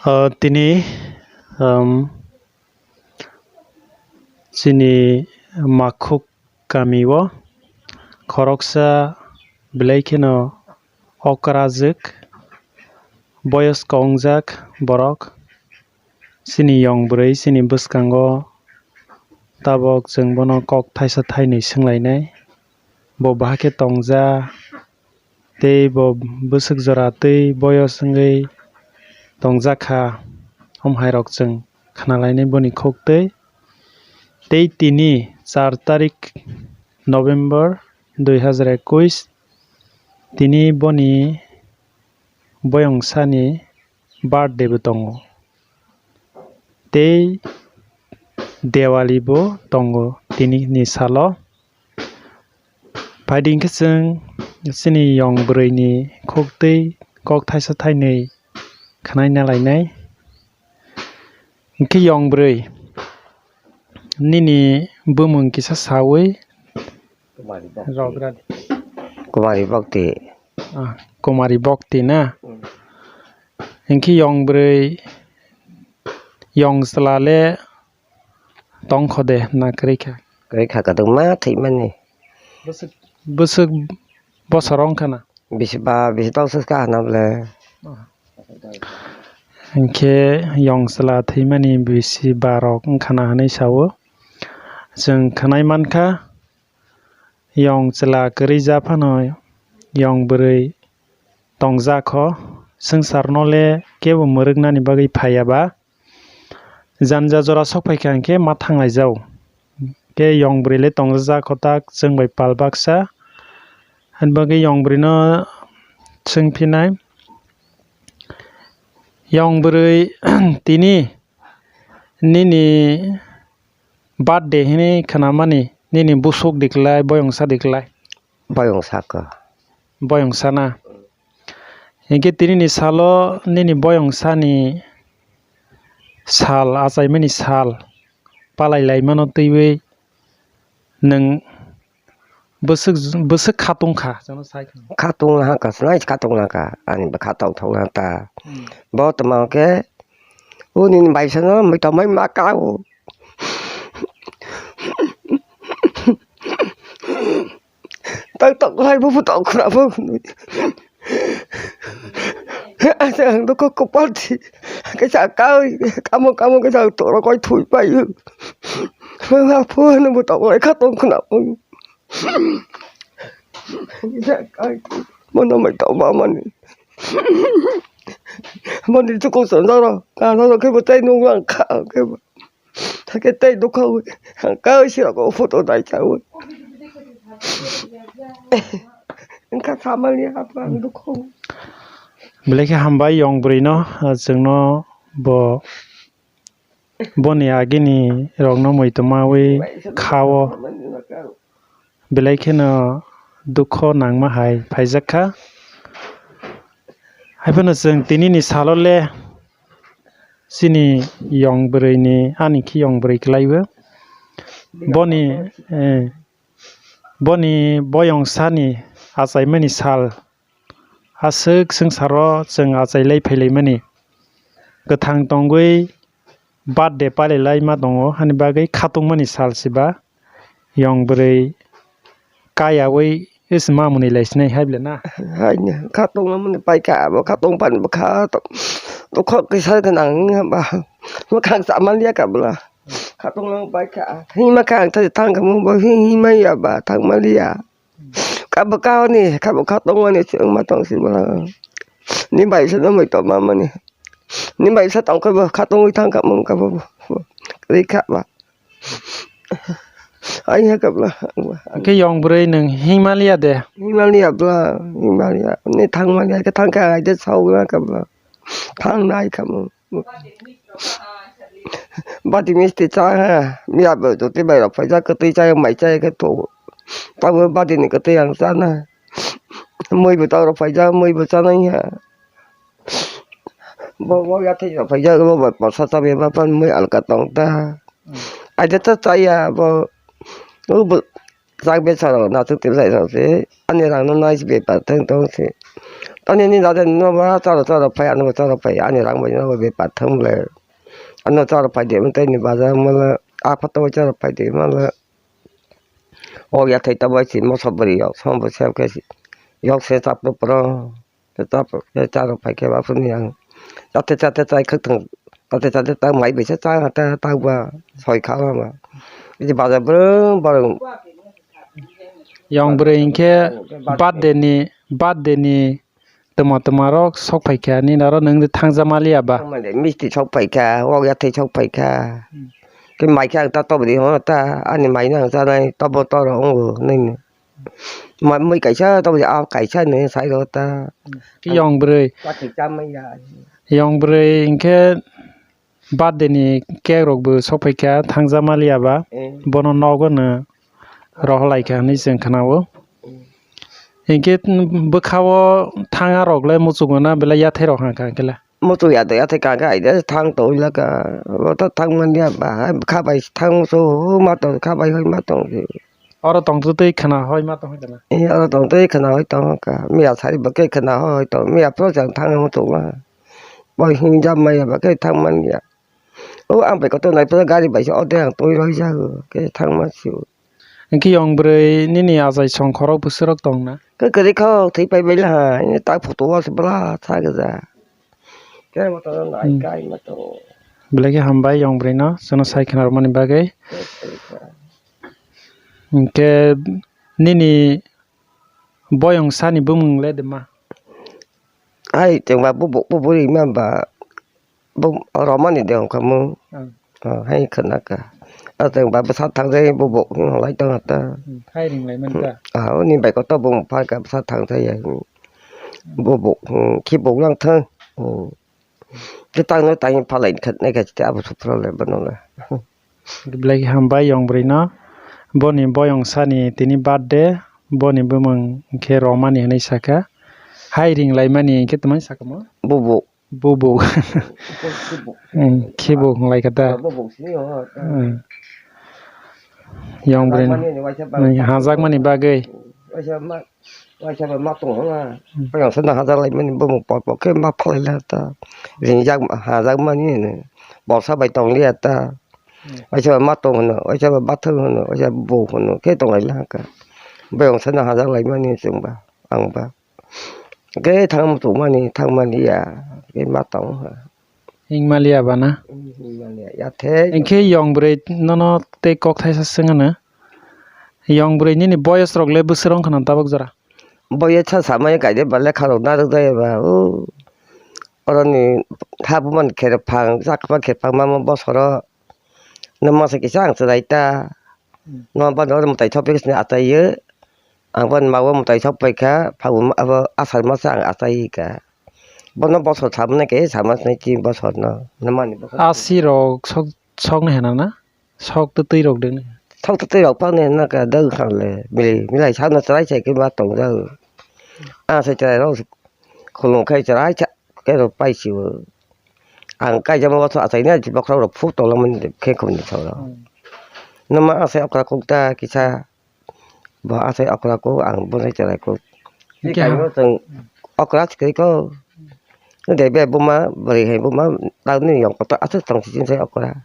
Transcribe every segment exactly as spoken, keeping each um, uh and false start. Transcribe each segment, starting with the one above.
O tini, um, chini Makhuk kami o khoroksa belai kheno okrajwk, boyosko wngjak borok. Chini yong bwrwi chini bwskango tabok chwng bono kok thaisa thainwi swnglainai, bo bahai khe tongja, tei bo bwswk jora tei boyos wngwi tongjak kha, om hai rok chwng khnalainai boni khuk twi. Tei tini char tarik November dui hazar ekuis, tini boni boyong sani birthday bo tongo, tei Diwali bo tongo tini ni salo. Phaidi hwnkhe chwng chini yong bwrwi ni khuk twi kok thaisa thainwi khwnai na lainai. Hwnkhe yong bwrwi, nini bumung kisa sawi Kumari Bhakti. Rogradi. Kumari Bhakti. Ah, Kumari Bhakti na? Hmm. Hwnkhe yong bwrwi, yong chwla le tongkho de na kwrwi kha? Kwrwi kha, kwdwkma thwimani. Bwswk, bwswk bosor wng kha na? Bisi ba, bisi tong swk kha hwnna bwle. Hinkhe yong chwla thwimani bisi ba rok wng kha na hwnwi sao. Chwng khwnai man kha, yong chwla kwrwi ja phano yong bwrwi tong ja kho. Swngchar no le kebo mwrwknani bagwi phai ya ba. Jani ja jora sok phai kha hinkhe ma thang lai jao. Khe yong bwrwi le tong ja kho tak chwng bai pal baksa. Ani bagwi yong bwrwi no swng phinai. Yong bwrwi tini nini birthday hinwi khwnamani, nini busuk diklai, boyongsa diklai? Boyongsa kha. Boyongsa na? Hinkhe tinini salo nini boyongsani sal, achaimani sal, palai laimano twiwi nwng bwswk, bwswk khatung kha, chwngno sai kha. Khatung na kha, snai khatung na kha, ani bwkha tongthok na ta. Hmm. Bo tongma khe, o nini bai sano muitomai ma ka o. Tak tok lai bo tok khna bo. Asa ang dukho kopal thi. Kaisa kawi, kamo, kamo kaisa toro koi thui pai. Ma phu no bo tok lai kha tong khna bo. Mono mai tong ba mani. Mani chuko sanjaro. Ka no ke bo tai nung lang kha ke bo. Thake tei dukha wi. Kawi sirok o photo dai chawi. Wngkha samani apa ang dukha wi. Belai khe hambai yong bwrwi no, ah, chwngno bo, boni agini rokno muitu mawi kha o. Belai kheno dukho nangma hai phaijak kha. Haiphano chwng tinini salo le chini yong bwrwi ni, ani khe yong bwrwi kwlai o. Boni, eh, boni boyong sani achaimani sal aswk swngcharo chwng achailai phailaimani. Kwthang tongwi birthday pailai laima tongo, hani bagwi khatungmani sal se ba. Yong bwrwi kayawi is mamuni lai sinai hai ble na? Haino khatungmani paikha, abo khatung pani bwkha to, to khok kisa gwnang wngya ba. Mwkhang cha manliya kha bwla. Khatungmani paikha. Himma kha ang thang kha mo bo hi-, himma ya ba thang manliya. Kabo kauni, kabo khatungmani se wngma tong si bwla. Ni bai se no moi to mamani. Ni bai sa tong khe bo khatungwi thang kha mung kha bo. Ri kha ba. Ai ha kha bla. Khe yong bwrwi nwng himaliya de? Himaliya bla, himaliya. Ni thang maliya khe thang kha ai de sau na kha bla. Thang nai kha mung. Bati misti cha ha. Miya bo joti bai rok phaijak kwtwi cha mai cha khe to. Tabo bati ni kwtwi ang cha na. Mui bo ta rok phaijak, mui bo cha nai ha. Bo, bo yathai rok phaijak, bo bai porsa cha bai ma pan mui alka tong ta. Aida ta chaya bo. O bo chak besa rok nathok tebsai rok se. Ani rang no nai se bepar thang tong se. Ani ni dada no ba charo charo phai, ano charo phai, ani rang bai no bepar thang le. Ano charo phai de, tei ni bazar mo le, a photo charo phai de, mo le. O ya thai ta bai si, mo sabri yok, som bo sem ke si. Yok se chap to pro. Te ta, te ta rok phai khe ba phunui ang. Chate chate chai khwk thang, chate chate ta mai bai se cha ta ta ba soi kha ba. Iji bazar brwng brwng. Yong bwrwi hinkhe birthday ni, birthday ni twma twma rok sok phai kha, nini aro nwng thangja maliya ba? Thangmani misti sok phai kha, wok yathai sok phai kha. Hmm. Khe mai khe ang ta tobri ho ta, ani mai no ang chanai, tobo toro wngo nini. Ma mui kaisa tobri a kaisa ni sai ro ta. Khe yong bwrwi. Kathwi chamai ya. Yong bwrwi hinkhe birthday ni cake rok bo sok phai kha thangja maliya ba. Eh. Bono nogo no rohor lai kha hinui chwng khna o. Eh. Hinkhe bwkha o thanga rok le muchungo na belai yathai rok hang kha khe le? Muchung ya de yathai kha khe ai de thang tong la kha. Bo to thang man ya ba hai kha bai thang so ma tong kha bai hoi ma tong. Oro tong twi khna hoi ma tong kha na? Eh, oro tong twi khna hoi tong kha. Miya sari bo khe khna hoi tong. Miya pro chang thang muchung ma. Bo hingjak maya ba khe thang man ya. O ang bai kotor nai pura gari bai se ode ang twi roi jago khe thang ma sio. Hwnkhe yong bwrwi nini achai song khorok bwswk rok tong na? Khe kwrwi kho thwi pai bai la hai tak photo o se bwla sa gja. Khe motor nai Hmm. kai ma to. Belai khe hambai yong bwrwi no chwngno sai khna rwmani bagwi. Khe kwrwi kha. Hwnkhe nini boyong sani bumung le de ma? Ai, chwngba bubuk buburi ma ba, bu romani de wngkha mung. Hmm. Oh, hai khwna kha. A chwngba bwsa thangjai bubuk hinlai tongkha ta. Hmm, hai ringlaimani ta. Ah, oni bai kotor bumung phalkha bwsa thangjai ya. Bubuk, hmm, khibuk lang thang. Hmm. Khe tangno tangwi phalai kha, naikha chite abo suphro le bono le. Belai khe hambai yong bwrwi no. Boni boyong sani tini birthday, boni bumung khe romani hinui sakha. Hai ringlaimani hinkhe twmani sakha mo? Bubuk. Bubuk. Bubuk. Hmm, khibuk hinlai kha ta. Bubuk sini ho. Hmm. Yong bwrwi no. Hajakmani ni waisa ba. Hmm, hajakmani bagwi. Waisa ma Waisa ba ma tong hwnna. Hmm. Payong sano hajak lai mani bumung por por khe ma phalai la ta. Ringjak hajak mani hwnwi. Borsa bai tong liya ta. Hmm. Waisa ba ma tong hwnwi, waisa ba bathang hwnwi, waisa ba bo hwnwi khe tong lai la kha. Payong sano hajak lai mani chwng ba, ang ba. Khe thang muchung mani, thang mani ya. Khe ma tong ha. Hingmaliya ba na? Hmm, hingmaliya. Ya the. Hinkhe yong bwrwi nono tei kok thaisa swng hwno. Yong bwrwi nini boyos rok le bwswk wng khwna tabuk jora? Boyos sa samai kaide ba lekha rok narwk jaya ba. O. Oroni ha bumani kherphang, chakma kherphang mama bosoro. Nwng masa kisa ang chwrai ta. Hmm. Nwng bono mwtai thopik sini achai o. Ang bono mago mwtai thop pai kha, phagu abo asar masa ang achai kha. Bono bosor samani khe sama sini tin bosor no. Nwng mani bosor. Asi rok sok, sok ni hena na? Sok twi twi rok de. Sok twi twi rok phang ni hena kha dang kha le. Milai, milai sa no chwrai sai khe ma tong jao. Ang sai chwrai rok khulum khai chwrai cha khe rw pai si o. Ang kaijama bosor achai na bokhorok rok phuk tong lamani khe khum ni thoro. Hmm. Nwng ma asai okra kuk ta kisa. Bo asai okra kuk ang bo nai chwrai kuk. Hingke kainwi ha- chwng okra sikri kuk. De be buma bwrwi hai buma tangni yong kotor aswk tong sijin sai okra.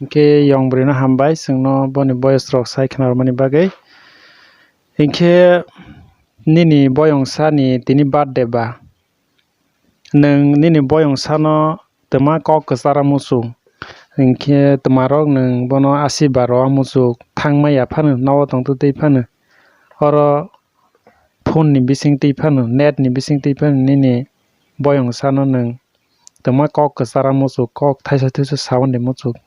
Hingke yong bwrwi no hambai chwngno boni boyos rok sai khna rwmani bagwi. Hingke nini boyong sani tini birthday ba? Nwng nini boyong sano twma kok kwchara muchung, hinkhe twmarok nwng bono asiba rwya muchuk, thangma ya phano, nogo tongtwtwi phano, oro phone ni bisingtwi phano, net ni bisingtwi phano nini boyong sano nwng twma kok kwchara muchuk, kok thaisa thuisa saui de muchuk.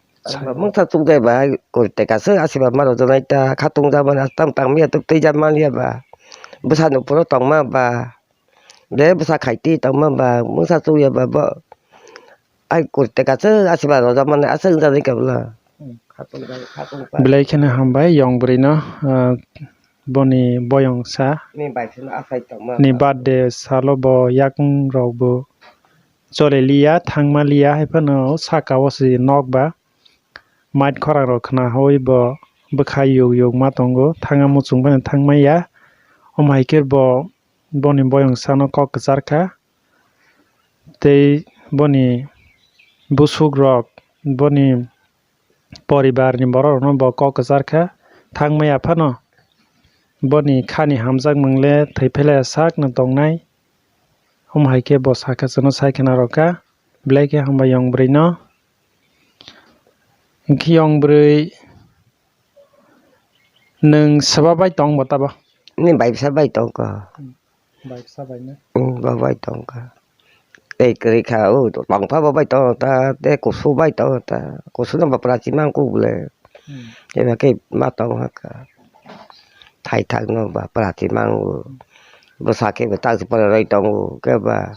Mungsa chukjai ba, koi teka se asiba ma rwjaknai ta, khatung jamani tam tangmani ya, twk twi jamani ya ba, bwsano phuru tongma ba. De bwsa khaiti tongma ba mungsa chukya ba bo. Ai kuri teka se asiba rojak mani aswk wngjaknai khe bwla. Hmm. Khatung bai, khatung bai. Belai kheno hambai yong bwrwi no, ah, boni boyong sa. Ni bai kheno akhai tongma ni ba. Birthday salo bo yakung rok bo chole liya, thangma liya, hai phano saka o se nok ba. Mait khorang rok khna hoi bo bwkha yug yug ma tongo, thangma muchung bai thangma ya. Omo hai khe bo boni boyong sano kok kwchar kha. Tei boni busukrok, boni poribarni borokrokno bo kok kwchar kha. Thangmaya phano boni khani hamjakmung le thwi phailaya sakno tongnai. Omo hai khe bo sakha chwngno sai khna rw kha, belai khe hambai yong bwrwino. Hwnkhe yong bwrwi nwng swba bai tong bo tabo? Ni bai bwsa bai tong kha. Bai bwsa bai ne? Hmm, bo bai tong kha. Tei kwrwi kha, o tong pha bo bai tong ta, tei kusu bai tong ta. Kusu no bapra chimang kuk bole. Hmm. Eba khe ma tong ha kha. Thai thak no bapra chimang o. Bwsa khe bo tak se pore roi tong o khe ba.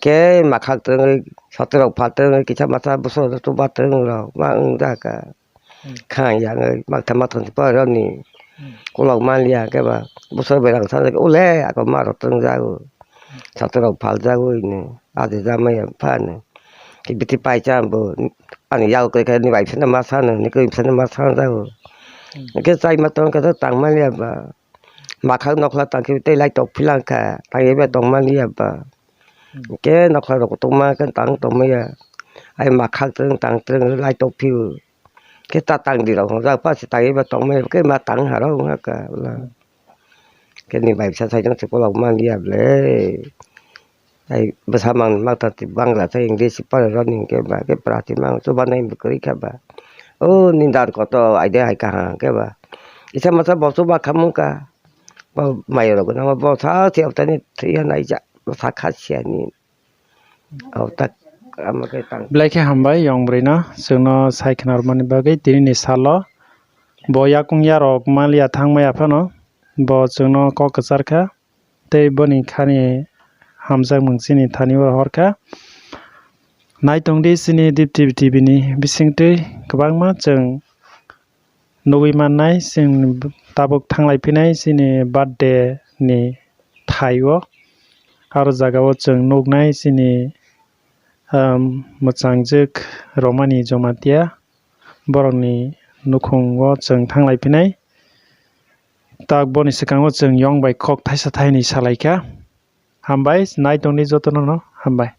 Khe makhak twrwngwi sotrok pha twrwngwi kisa masa bwsa chuba twrwng rok ma wng ja kha. Hmm. Khang yang oi, mak tha mak thon pa roni. Hmm. Kolok man liya ke ba. Bosor berang sa ke, ule, ako ma rotong jago. Hmm. Sato rok phal jago ini. Ade jama ya pa ne. Ki biti pai cha bo. Ani yao ke ke ni bai sana ma sana, ni ko sana ma sana jago. Hmm. Ke chai ma tong ka tang man liya ba. Makhang nokla tang ke tei lai tok philang kha. Tang ebe tong man liya ba. Hmm. Ke nokla rok tong ma ke tang tong ma ya. Ai makhang teng tang teng lai tok phiu. Khe ta tang di rok hwnjak pa se tang eba tong mai khe ma tang ha rok wngkha ka bwla. Khe ni bai bwsa sai jang se kolok man liya ble. Ai bwsa mang mak ta ti bangla sai English se pore rok ni hwnkhe ba khe prati mang chuba nai bo kwrwi kha ba. O ni dar koto aide hai kaham khe ba. Isa masa bo chuba khamung ka. Bo mai rok no bo sa se tani thwi ya nai ja sa kha sia ni. Au tak ama khe tang. Belai khe hambai yong bwrwino chwngno sai khna rwmani bagwi tinini salo. Bo yakung yarok maliya thangmaya phano bo chwngno kok kwchar kha tei boni khani hamjakmung chini thani oro hor kha. Naitongdi chini Deep T V T V ni bisingtwi kwbangma chwng nugwi mannai, chwng tabuk thanglai phinai chini birthday ni thai o. Aro jaga o chwng nuknai chini, um, mwchangjwk Romani Jomatia, borokni nukhung o chwng thanglai phinai. Tak boni swkango chwng yong bai kok thaisa thainwi salai kha. Hambai, naitongdi jotono no hambai.